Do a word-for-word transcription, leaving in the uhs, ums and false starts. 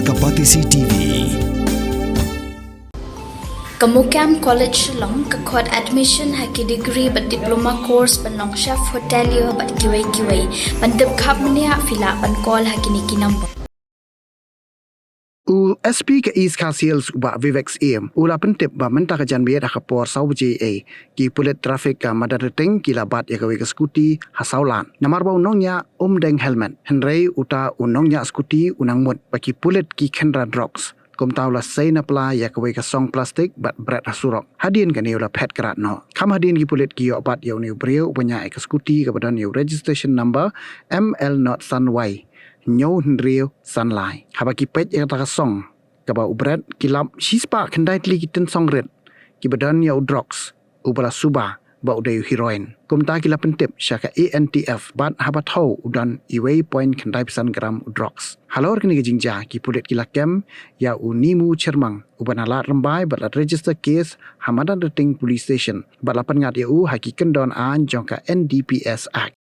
Ka Batesi T V. Ka MOCAM College Shillong ka khot admission ha ki degree bad diploma course ban long chef hotelier bad kiwei kiwei. Ban tip khapkhap mynta phi lah ban call ha kine ki number. U S P ka East Khasi Hills u Bah Vivek Syiem u la pyntip ba mynta ka janmiet ha ka por saw baje ei ki pulit traffic ka Madanrting ki la bat ïa kawei ka scooty ha saw lad. Namar ba u nongñiah um deng helmet, hynrei uta u nongñiah scooty u nang mut ba ki pulit ki khynra drugs. Kumta u la sei na pla ïa kawei ka song plastik bad bret ha surok. Hadien kane u la phet krad noh. Kham hadien ki pulit ki ïoh bat ïa une u briew uba ñiah ïa ka scooty kaba don ïa u registration number M L not san Y hynñiew hynriew san lai. Haba ki peit ïa kata ka song kaba u bret, ki lap shispah khyndai tylli ki tynsong rit kiba don ïa u drugs uba la suba ba u dei u heroin. Kumta ki la pyntip sha ka A N T F bad haba thew u don iwei point khyndai phew san gram u drugs. Halor kane ka jingjia ki pulit ki la kem ïa u Nimu Chyrmang uba na Lad Rymbai bad la register case ha Madanrting Police Station bad la pynngat ïa u ha ki kyndon aiñ jong ka N D P S Act.